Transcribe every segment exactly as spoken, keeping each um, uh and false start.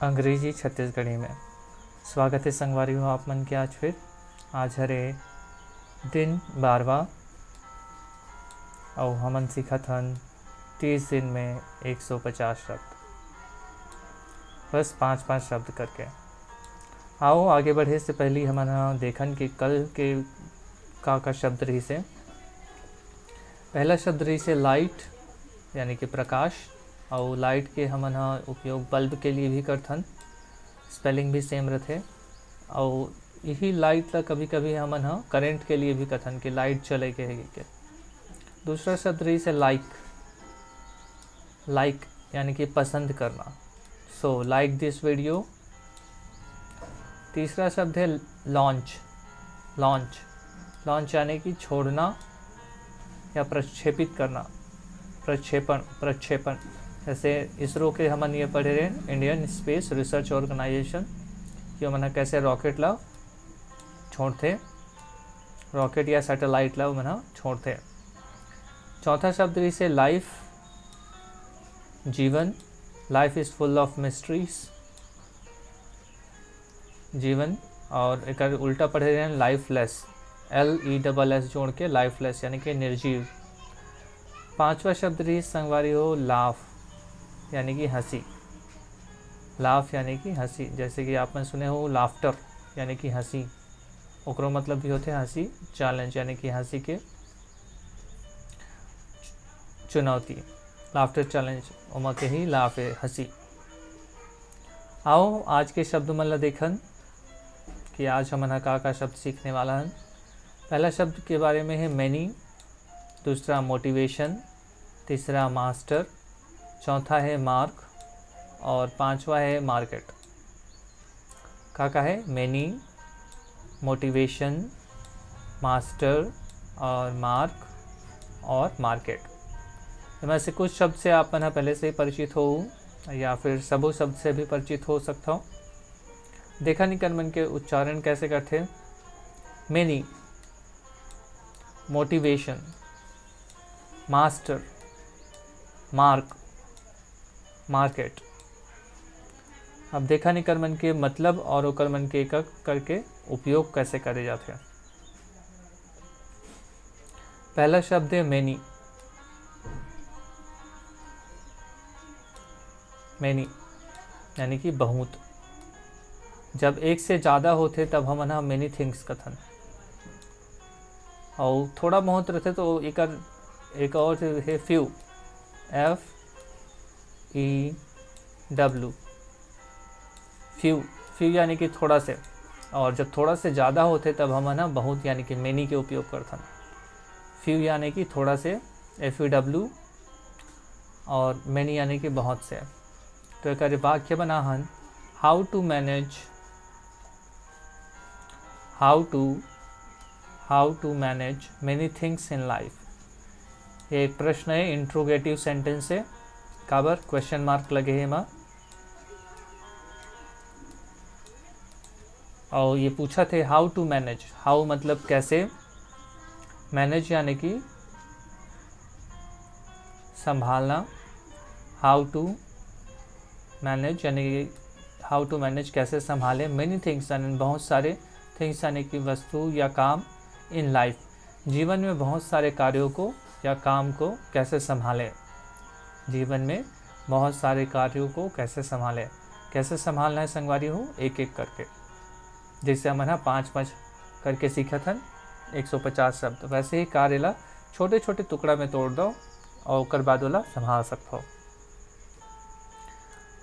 अंग्रेजी छत्तीसगढ़ी में। स्वागत हे संगवारी हो आप मन के आज फिर। आज हरे दिन बारवा, अउ हमन सीखत हन तीस दिन में एक सौ पचास शब्द, बस पाँच पाँच शब्द करके। आओ आगे बढ़े से पहली हमन ह देखन कि कल के का का शब्द रहिस हे। पहला शब्द रहिस हे लाइट, यानी कि प्रकाश। अउ लाइट के हमन ह उपयोग बल्ब के लिए भी करथन, स्पेलिंग भी सेम रथे। अउ यही लाइट ला कभी कभी हमन ह करंट के लिए भी कथन कि लाइट चले के हे के। दूसरा शब्द रहिस हे लाइक। लाइक यानी कि पसंद करना। So like this video। तीसरा शब्द है लॉन्च। लॉन्च लॉन्च यानी कि छोड़ना या प्रक्षेपित करना। प्रक्षेपण प्रक्षेपण जैसे इसरो के हमन ये पढ़े रहे, इंडियन स्पेस रिसर्च ऑर्गेनाइजेशन, कि ओमन ह कैसे रॉकेट ला छोड़थे, रॉकेट या सैटेलाइट ला ओमन ह छोड़थे। चौथा शब्द रहिस हे life, Jeevan. Life is full of mysteries। जीवन, और एकर उल्टा पढ़े रहे lifeless, L E double S जोड़ के लाइफलेस यानी कि निर्जीव। पांचवा शब्द रहिस संगवारी हो लाफ, यानी कि हंसी। लाफ यानी कि हंसी, जैसे कि आप मन सुने हो लाफ्टर यानी कि हंसी, ओकरो मतलब भी होथे हंसी। चैलेंज यानी कि हंसी के चुनौती, लाफ्टर चैलेंज, ओमा के ही लाफ हे हंसी। आओ आज के शब्द मन ला देखन कि आज हमन ह का का शब्द सीखने वाला हन। पहला शब्द के बारे में है मैनी, दूसरा मोटिवेशन, तीसरा मास्टर, चौथा है मार्क और पांचवा है मार्केट। का का है? मैनी, मोटिवेशन, मास्टर और मार्क और मार्केट। इनमें से कुछ शब्द से आप मन ह पहले से ही परिचित हो या फिर सबो शब्द से भी परिचित हो सकता हो। देखा निकन मन के उच्चारण कैसे करथे। मैनी, मोटिवेशन, मास्टर, मार्क, मार्केट। अब देखा निकर मन के मतलब और ओकर मन के एक-एक करके उपयोग कैसे करे जाथे। पहला शब्द है मैनी। मैनी यानी कि बहुत। जब एक से ज़्यादा होथे तब हमन ह मैनी थिंग्स कथन। अउ थोड़ा बहुत रथे तो एकर एक और हे few, F E W, few. Few यानी कि थोड़ा से। और जब थोड़ा से ज़्यादा होथे तब हमन ह बहुत यानी कि मैनी के उपयोग करथन। फ्यू यानी कि थोड़ा से, एफ ई डब्ल्यू, और मैनी यानी कि बहुत से। तो एकर वाक्य बना हन, how to manage, how to, how to manage many things in life। ये एक प्रश्न है, इंट्रोगेटिव सेंटेंस है। काबर? क्वेश्चन मार्क लगे हे एमा। और ये पूछा थे हाउ टू मैनेज। हाउ मतलब कैसे, मैनेज यानी कि संभालना। हाउ टू मैनेज यानी कि हाउ टू मैनेज कैसे संभाले। मैनी थिंग्स यानी बहुत सारे, थिंग्स यानी कि वस्तु या काम। इन लाइफ, जीवन में बहुत सारे कार्यों को या काम को कैसे संभालें। जीवन में बहुत सारे कार्यों को कैसे संभालें। कैसे संभालना है संगवारी हो, एक एक करके। जैसे हमन ह पाँच पाँच करके सीखत हन एक सौ पचास शब्द, वैसे ही कार्य ला छोटे छोटे टुकड़ा में तोड़ दो और ओकर बाद ओला संभाल सकथो।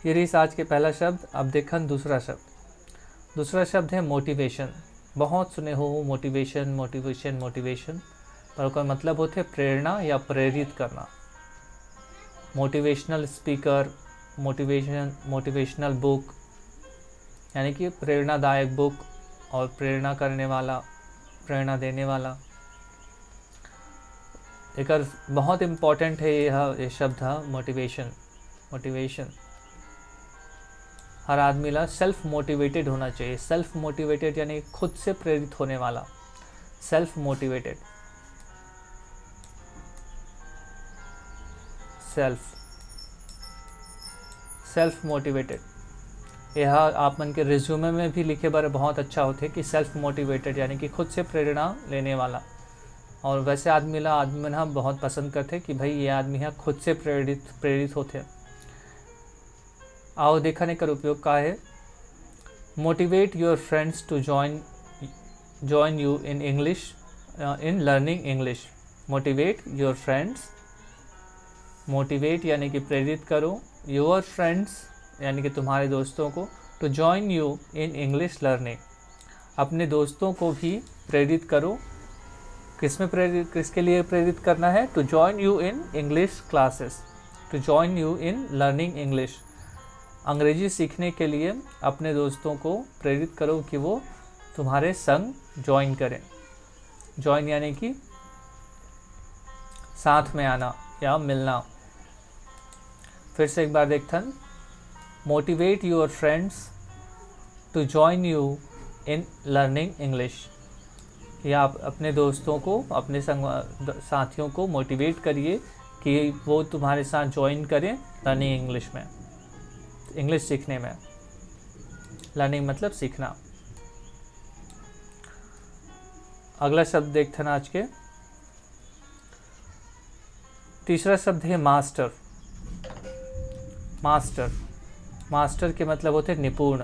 ये रहिस आज के पहला शब्द। अब देखन दूसरा शब्द। दूसरा शब्द है मोटिवेशन। बहुत सुने हो मोटिवेशन, मोटिवेशन, मोटिवेशन, पर ओकर मतलब होथे प्रेरणा या प्रेरित करना। Motivational speaker, motivation, motivational book, यानी कि प्रेरणादायक बुक और प्रेरणा करने वाला, प्रेरणा देने वाला। एकर बहुत इम्पॉर्टेंट है ये ह-, ये शब्द ह मोटिवेशन। मोटिवेशन, हर आदमी ला सेल्फ मोटिवेटेड होना चाहिए। सेल्फ मोटिवेटेड यानी खुद से प्रेरित होने वाला। Self motivated, self, self motivated. यह आप मन के रिज्यूमे में भी लिखे बर बहुत अच्छा होथे कि सेल्फ मोटिवेटेड, यानी कि खुद से प्रेरणा लेने वाला। और वैसे आदमी ला आदमी मन ह बहुत पसंद करथे कि भाई, ये आदमी ह खुद से प्रेरित प्रेरित होथे। आओ देखन एकर उपयोग का हे। Motivate your friends to join join you in English, in learning English. Motivate your friends, motivate यानी कि प्रेरित करो, योर फ्रेंड्स यानी कि तुम्हारे दोस्तों को, to join you in English learning, अपने दोस्तों को भी प्रेरित करो। किस में प्रेरित, किसके लिए प्रेरित करना है? To join you in English classes, to join you in learning English, अंग्रेजी सीखने के लिए अपने दोस्तों को प्रेरित करो कि वो तुम्हारे संग ज्वाइन करें। ज्वाइन यानी कि साथ में आना या मिलना। फिर से एक बार देखथन, Motivate your friends to join you in learning English, या आप अपने दोस्तों को, अपने संग साथियों को मोटिवेट करिए कि वो तुम्हारे साथ ज्वाइन करें लर्निंग इंग्लिश में, इंग्लिश सीखने में। लर्निंग मतलब सीखना। अगला शब्द देखथन आज के, तीसरा शब्द है मास्टर। मास्टर, मास्टर के मतलब होथे निपुण।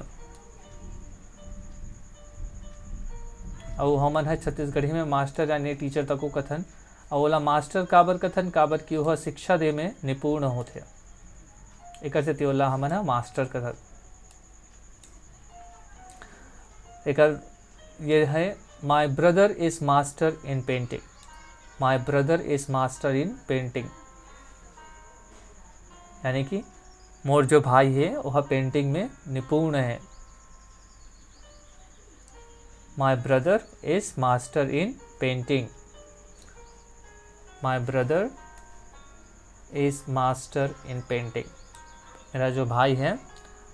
अउ हमन ह छत्तीसगढ़ी में मास्टर यानी टीचर तको कथन। अउ ओला मास्टर काबर कथन? काबर कि ओह शिक्षा दे में निपुण होथे, एकर सेती ओला हमन ह मास्टर कथन। एकर ये है, My brother is master in painting. My brother is master in painting, यानी कि मोर जो भाई है वह पेंटिंग में निपुण है। My brother is master in painting. My brother is master in painting. मेरा जो भाई है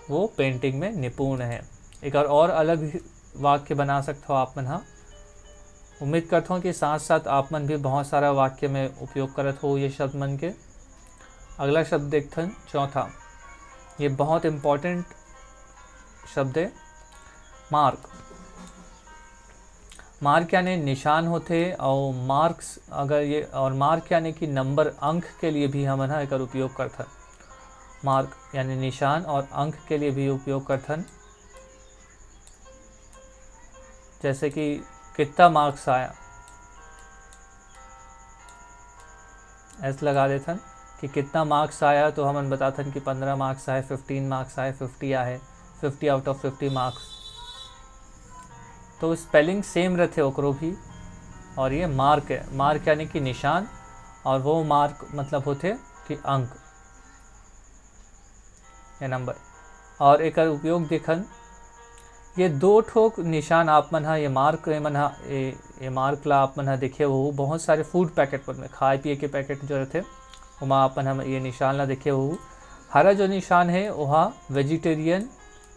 वो पेंटिंग में निपुण है। एक और, और अलग वाक्य बना सकते हो आप मन ह। उम्मीद करता हूँ कि साथ साथ आप मन भी बहुत सारा वाक्य में उपयोग करत हो ये शब्द मन के। अगला शब्द देखथन, चौथा। ये बहुत इम्पॉर्टेंट शब्द है, मार्क। मार्क यानी निशान होथे, और मार्क्स अगर ये, और मार्क यानी कि नंबर, अंक के लिए भी हमन ह एकर उपयोग करथन। मार्क यानी निशान और अंक के लिए भी उपयोग करथन। जैसे कि कितना मार्क्स आया, ऐसे लगा देथन कि कितना मार्क्स आया, तो हमन बताथन कि पंद्रह मार्क्स आए, फिफ्टीन मार्क्स आए, फिफ्टी आए, fifty out of fifty marks। तो स्पेलिंग सेम रहते ओकरो भी। और ये मार्क है, मार्क यानी कि निशान, और वो मार्क मतलब होते कि अंक या नंबर। और एकर उपयोग देखन, ये दो ठोक निशान आप मन ह, ये मार्क, ये मन ह, ये, ये मार्क ला आप मन ह देखे हो बहुत सारे फूड पैकेट मन में, खाए पिए के पैकेट जो रहते, ओमा आप मन ह ये निशान ला देखे हो। हरा जो निशान है वह वेजिटेरियन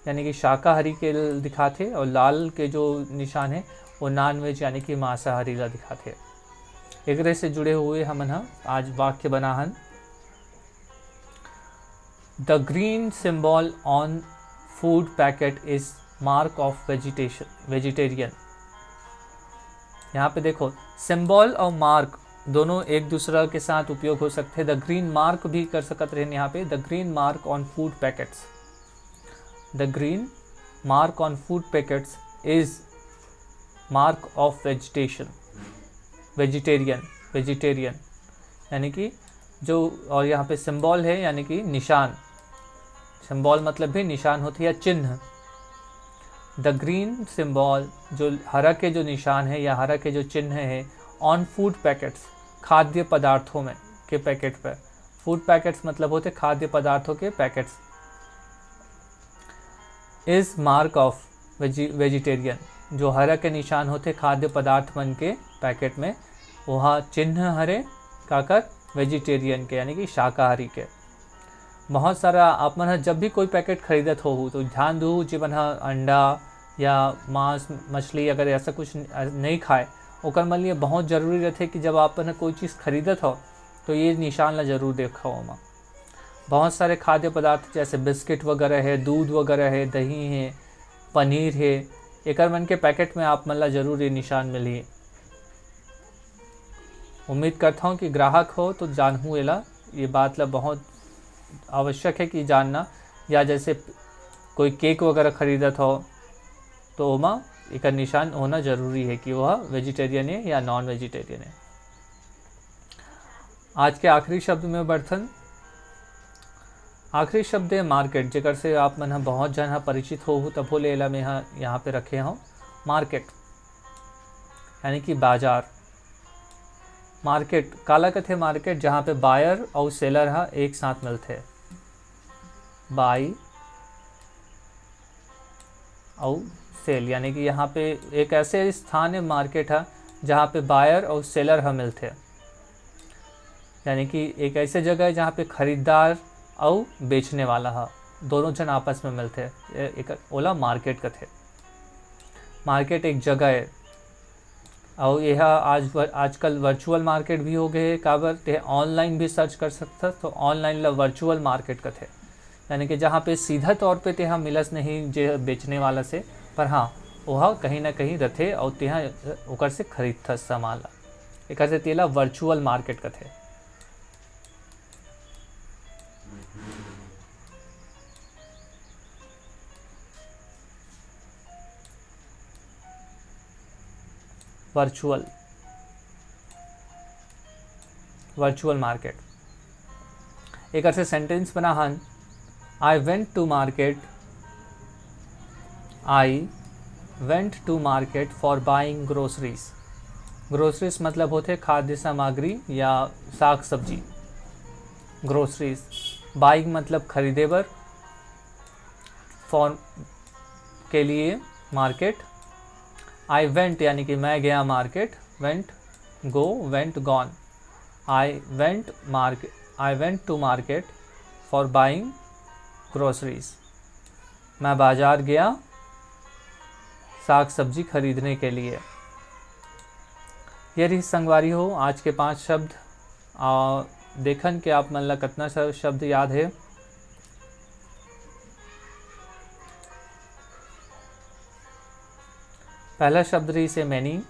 यानी कि शाकाहारी के दिखाथे, और लाल के जो निशान है वो नॉन वेज यानी कि मांसाहारी ला दिखाथे। एकरे से जुड़े हुए हमन ह आज वाक्य बना हन। The green symbol on food packet is mark of vegetation, vegetarian। यहाँ पे देखो, सिंबल और मार्क दोनों एक दूसरा के साथ उपयोग हो सकते हैं। द ग्रीन मार्क भी कर सकत रहेन यहाँ पे, the green mark on food packets। The green mark on food packets is mark of vegetation, vegetarian, vegetarian. यानी कि जो, और यहाँ पे सिंबल है यानी कि निशान। सिंबल मतलब भी निशान होते या चिन्ह। द ग्रीन सिंबल, जो हरा के जो निशान है या हरा के जो चिन्ह है ऑन फूड पैकेट्स, खाद्य पदार्थों में के पैकेट पर। फूड पैकेट्स मतलब होते खाद्य पदार्थों के packets. Is mark of vegetarian, जो हरा के निशान होते खाद्य पदार्थ मन के पैकेट में, वह चिन्ह हरे काकर, वेजिटेरियन के यानी कि शाकाहारी के। बहुत सारा आप मन ह जब भी कोई पैकेट खरीदत होहू तो ध्यान दू, जे मन ह अंडा या मांस मछली अगर ऐसा कुछ नहीं खाए, ओकर मन लिए बहुत जरूरी रहते कि जब आप मन ह कोई चीज़ खरीदत हो तो ये निशान ला जरूर देखो ओमा। बहुत सारे खाद्य पदार्थ जैसे बिस्किट वगैरह है, दूध वगैरह है, दही है, पनीर है, एकर मन के पैकेट में आप मन ला जरूर ये निशान मिलही। उम्मीद करता हूँ कि ग्राहक हो तो जानहू एला, ये बात ला बहुत आवश्यक है कि जानना। या जैसे कोई केक वगैरह खरीदत हो तो ओमा एकर निशान होना जरूरी है कि वह वेजिटेरियन है या नॉन वेजिटेरियन है। आज के आखिरी शब्द में बढ़थन। आखिरी शब्द है मार्केट, जेकर से आप मन ह बहुत झन ह परिचित होहू, तभो ले एला मैं ह यहाँ पे रखे हूँ। मार्केट यानी कि बाजार। मार्केट काला कथे? मार्केट जहाँ पे बायर अउ सेलर ह एक साथ मिलथे। बाई अउ सेल, यानी कि यहाँ पे एक ऐसे स्थान है मार्केट है जहाँ पे बायर अउ सेलर ह मिलथे। यानी कि एक ऐसे जगह है जहाँ पे खरीदार अउ बेचने वाला ह दोनों झन आपस में मिलथे। ए-, एक ओला मार्केट कथे। मार्केट एक जगह है। अउ एहा आज वर-, आजकल वर्चुअल मार्केट भी हो गए हे। काबर ते ऑनलाइन भी सर्च कर सकथस, तो ऑनलाइन ला वर्चुअल मार्केट कथे। यानी कि जहाँ पे सीधा तौर पे तेहा मिलस नहीं जे बेचने वाला से, पर हाँ, ओहा कहीं ना कहीं रथे अउ तेहा ओकर से खरीदथस सामान ला। एकर से तेला वर्चुअल मार्केट कथे। Virtual, virtual market. एक ऐसे सेंटेंस बना हन, I went to market, I went to market for buying groceries। Groceries मतलब होथे खाद्य सामग्री या साग सब्जी। ग्रोसरीज, बाइंग मतलब खरीदे बर, फॉर के लिए मार्केट। आई वेंट यानी कि मैं गया market, vent go, vent gone. I went market, I went to market for buying groceries। मैं बाजार गया साग सब्जी खरीदने के लिए। ये रही संगवारी हो आज के पांच शब्द। आ, देखन के आप मन ला कतना सा शब्द याद है। पहला शब्द रही से मैनी,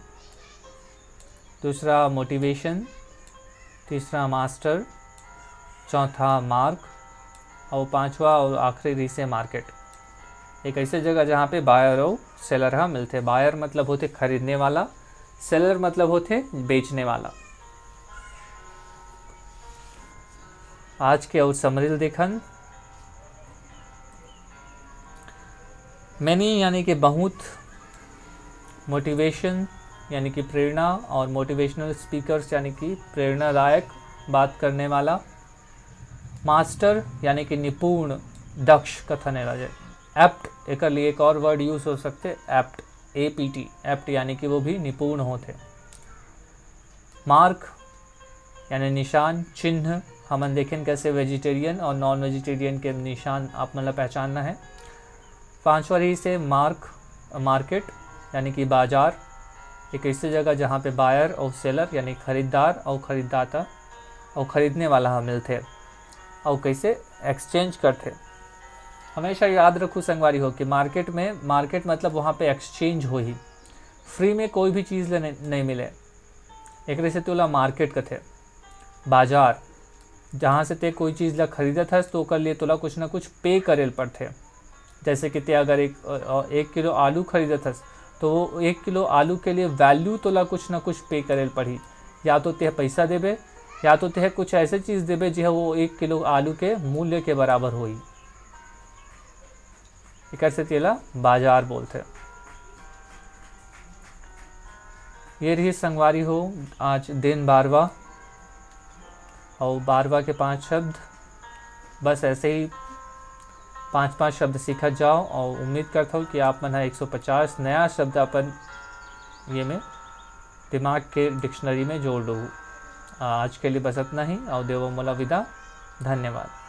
दूसरा मोटिवेशन, तीसरा मास्टर, चौथा मार्क और पांचवा और आखिरी रही से मार्केट। एक ऐसे जगह जहाँ पे बायर और सेलर हा मिलते। बायर मतलब होते खरीदने वाला, सेलर मतलब होते बेचने वाला। आज के और समरी ल देखन। मैनी यानी कि बहुत, मोटिवेशन यानी कि प्रेरणा और मोटिवेशनल स्पीकर्स यानी कि प्रेरणादायक बात करने वाला। मास्टर यानी कि निपुण, दक्ष कथन है राजे। एप्ट, एकर लिए एक और वर्ड यूज हो सकते, apt, A P T, apt यानी कि वो भी निपुण होते। मार्क यानी निशान, चिन्ह। हमन देखें कैसे वेजिटेरियन और नॉन वेजिटेरियन के निशान आप मन ला पहचानना है। पांचवा रही से मार्क, मार्केट यानी कि बाजार, एक ऐसे जगह जहाँ पे बायर और सेलर यानी खरीदार और खरीददाता और खरीदने वाला हा मिलते और कैसे एक्सचेंज करते। हमेशा याद रखू संगवारी हो कि मार्केट में, मार्केट मतलब वहाँ पे एक्सचेंज होही, फ्री में कोई भी चीज़ ले नहीं, नहीं मिले। एक से तोला मार्केट कथे, बाजार, जहाँ से ते कोई चीज़ ला खरीदत हस तो ओकर लिए तोला कुछ ना कुछ पे करे ल पड़थे। जैसे कि ते अगर एक, अ, अ, एक किलो आलू खरीदत हस तो वो एक किलो आलू के लिए वैल्यू तोला कुछ ना कुछ पे करे ल पड़ही। या तो ते पैसा देबे या तो ते कुछ ऐसे चीज़ देबे जे वो एक किलो आलू के मूल्य के बराबर होही। एकर से तेला बाजार बोलथे। ये रही संगवारी हो आज दिन बारवा और बारवा के पांच शब्द। बस ऐसे ही पांच पांच शब्द सीखत जाओ और उम्मीद करता हूँ कि आप मन ह एक सौ पचास नया शब्द अपन ये में दिमाग के डिक्शनरी में जोड़ लो। आज के लिए बस इतना ही और देवो मोला विदा। धन्यवाद।